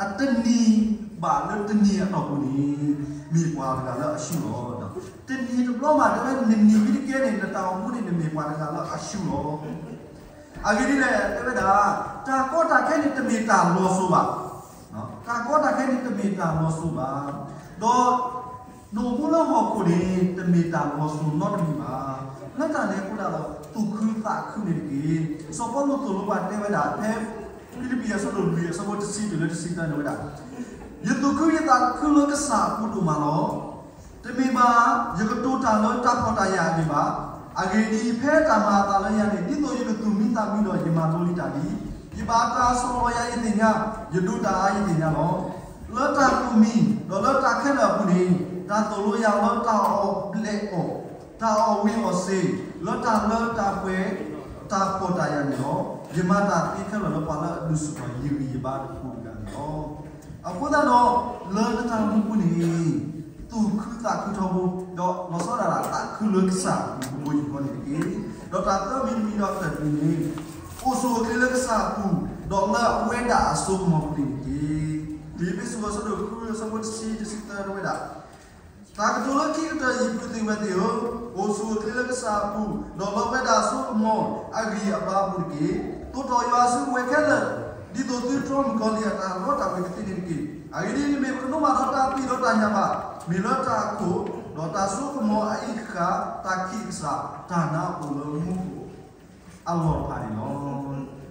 အတနံၤဘၣ်လၢတနံၤအတီၢ်ပူၤန့ၣ် မ့ၢ်ပှၤတဂၤလၢအဆူၣ်လီၤ. တနံၤတဘျီမး တဲဝဲ နနံၤမ့ၢ်တကဲန့ၣ် နတၢ်အိၣ်မူန့ၣ် နမ့ၢ်ပှၤတဂၤလၢအဆူၣ်လီၤ. အဂ့ၢ်ဒ်လဲၣ် တဲဝဲဒၣ်, တၢ်ကီတၢ်ခဲန့ၣ် တမ့ၢ်တၢ်လီၤစိၤဘၣ်. တၢ်ကီတၢ်ခဲန့ၣ် တမ့ၢ်တၢ်လီၤစိၤဘၣ်. ဒီး နအိၣ်မူလၢဟီၣ်ခိၣ်န့ၣ် တမ့ၢ်တၢ်လီၤစိၤနီတမံၤဘၣ်. လၢတၢ်န့ၣ်အဃိဒၣ်ဒီး သူၣ်ခုသးခုန့ၣ်တက့ၢ်. စီၤပီလူးသိၣ်လိပှၤတဲဝဲဒၣ် ဖဲဖံလံးပံၤအဆၢဒိၣ်လွံၢ်အဆၢဖိတဆံတုၤလၢတဆံသၢန့ၣ်ဝဲဒၣ်, ယသူၣ်ခုယသးခုလၢကစၢ်အပူၤဒိၣ်မးလီၤ. တမ့ၢ်ဘၣ် ယကတိၤတၢ်လၢတၢ်ဖှီၣ်တၢ်ယာ်အဂ့ၢ်ဘၣ်. အဂ့ၢ်ဒ်အံၤ, ဖဲတၢ်မၤအသးလၢယၤန့ၣ် ဒ်သိးယကသူၣ်မံသးမံဒီး ယမၤလိလံတၢ်လံ. ယဘၣ်တၢ်ဆီၣ်လီၤယၤယသ့ၣ်ညါ, ယဒိးတၢ်အါယသ့ၣ်ညါလီၤ. လၢတၢ်သူၣ်မံ ဒီးလၢတၢ်ခဲလၢာ်အပူၤန့ၣ် တၢ်သိၣ်လိယၤလၢတၢ်အီၣ်ဘျဲးအီၣ်, တၢ်အီၣ်ဝံၤအီၣ်စ့ၤ, လၢတၢ်လၢတၢ်ပှဲၤ တၢ်ဖှီၣ်တၢ်ယာ်န့ၣ်လီၤ. ယမၤတၢ်သ့ခဲလၢာ်လၢပှၤလၢအဒုးဆူၣ်ထီၣ်ယဂံၢ်ယဘါတဖုတဂၤန့ၣ်လီၤ. အဃိသတးဒီး လၢနတၢ်အိၣ်မူပူၤန့ၣ် သူၣ်ခုသးခုထီဘိ, ဒီးလီၤဆီဒၣ်တၢ်သးခုလၢကစၢ်အပူၤ ကဘိယူၢ်ဃီန့ၣ်တက့ၢ်. ဒီးတၢ်သၢမံၤတမံၤဒီးတၢ်တမံၤန့ၣ် အိၣ်ဆူၣ်အိၣ်ချ့လၢကစၢ်အပူၤ, ဒီးလၢအဝဲဒၣ်အစိကမီၤပူၤန့ၣ်တက့ၢ်. လံာ်အ့းဖ့းစူးအဆၢဒိၣ်ဃုအဆၢဖိတဆံ တဆံသၢတဲဝဲဒၣ်, တၢ်ကတိၤလၢခံကတၢၢ်အံၤ ပုၢ်သ့ၣ်ဝဲၢ်သ့ၣ်ဧၢ, အိၣ်ဆူၣ်အိၣ်ချ့လၢကစၢ်အပူၤ, ဒီးလၢအဝဲဒၣ်အစိကမီၤအဂံၢ်အဘါအပူၤတက့ၢ်. သိးထီၣ်ယွၤအစုကဝဲၤခဲလၢာ်, ဒ်သိးသုတြီမုၢ်ကီၤလံၢ်အတၢ်လီတၢ်ဝ့ၤကသ့န့ၣ်တက့ၢ်. အဂ့ၢ်ဒ်အံၤ, မ့ၢ်ပကဒိးဘၣ်ဒီးတၢ်ပျံၤဒီးတၢ်ညၣ်ဘၣ်, မ့ၢ်လၢတၢ်အခိၣ်, ဒီးတၢ်စိကမီၤအအံၤဃာ်, တၢ်ခံးကစၢ်, တၢ်နါအိၣ်လၢမူခိၣ် အလီၢ်တဖၣ်န့ၣ်လီၤ.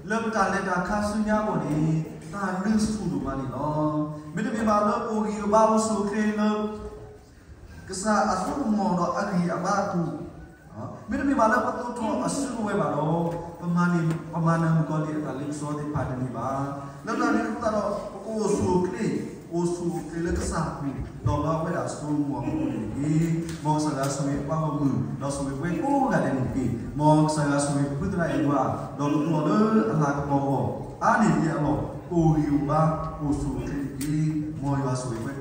လၢပတၢ်လဲၤတၢ်ခါဆူညါအဂီၢ်န့ၣ် တၢ်ဒုးဆူၣ်ဒိၣ်မးန့ၣ်လီၤ. မ့တမ့ၢ်ဘၣ်လၢပအိၣ်ဂံၢ်အိၣ်ဘါအိၣ်ဆူၣ်အိၣ်ချ့လၢ ကစၢ်အစိကမီၤဒီးအဂံၢ်အဘါအပူၤ, မ့တမ့ၢ်ဘၣ်လၢပသိးထီၣ်အစုကဝဲၤဘၣ်ဒီး ပမၤနၢၤမုၢ်ကီၤလံၢ်အတၢ်လ့ပစီသ့ၣ်တဖၣ်တန့ၢ်ဘၣ်. လၢတၢ်န့ၣ်အဃိသတးဒီး ပကအိၣ်ဆူၣ်အိၣ်ချ့, အိၣ်ဆူၣ်အိၣ်ချ့လၢကစၢ်အပူၤ, ဒီးလၢအဝဲဒၣ်အစိကမီၤအပူၤန့ၣ်တက့ၢ်. မ်ကစၢ်ယွၤဆိၣ်ဂ့ၤပှၤဂီၢ်မုၢ်, ဒီးဆိၣ်ဂ့ၤပဝဲကိးဂၤဒဲးန့ၣ်တက့ၢ်. မ်ကစၢ်ယွၤဆိၣ်ဂ့ၤပဖုသရၣ်အဲၣ်ယွၤ, ဒီးပသူၣ်လီၤလၢအလၤကပီၤအဂီၢ်, အါန့ၢ်ဒံးအလီၢ်, အိၣ်ဂံၢ်အိၣ်ဘါ, အိၣ်ဆူၣ်အိၣ်ချ့တက့ၢ်. မ်ယွၤဆိၣ်ဂ့ၤပဝဲ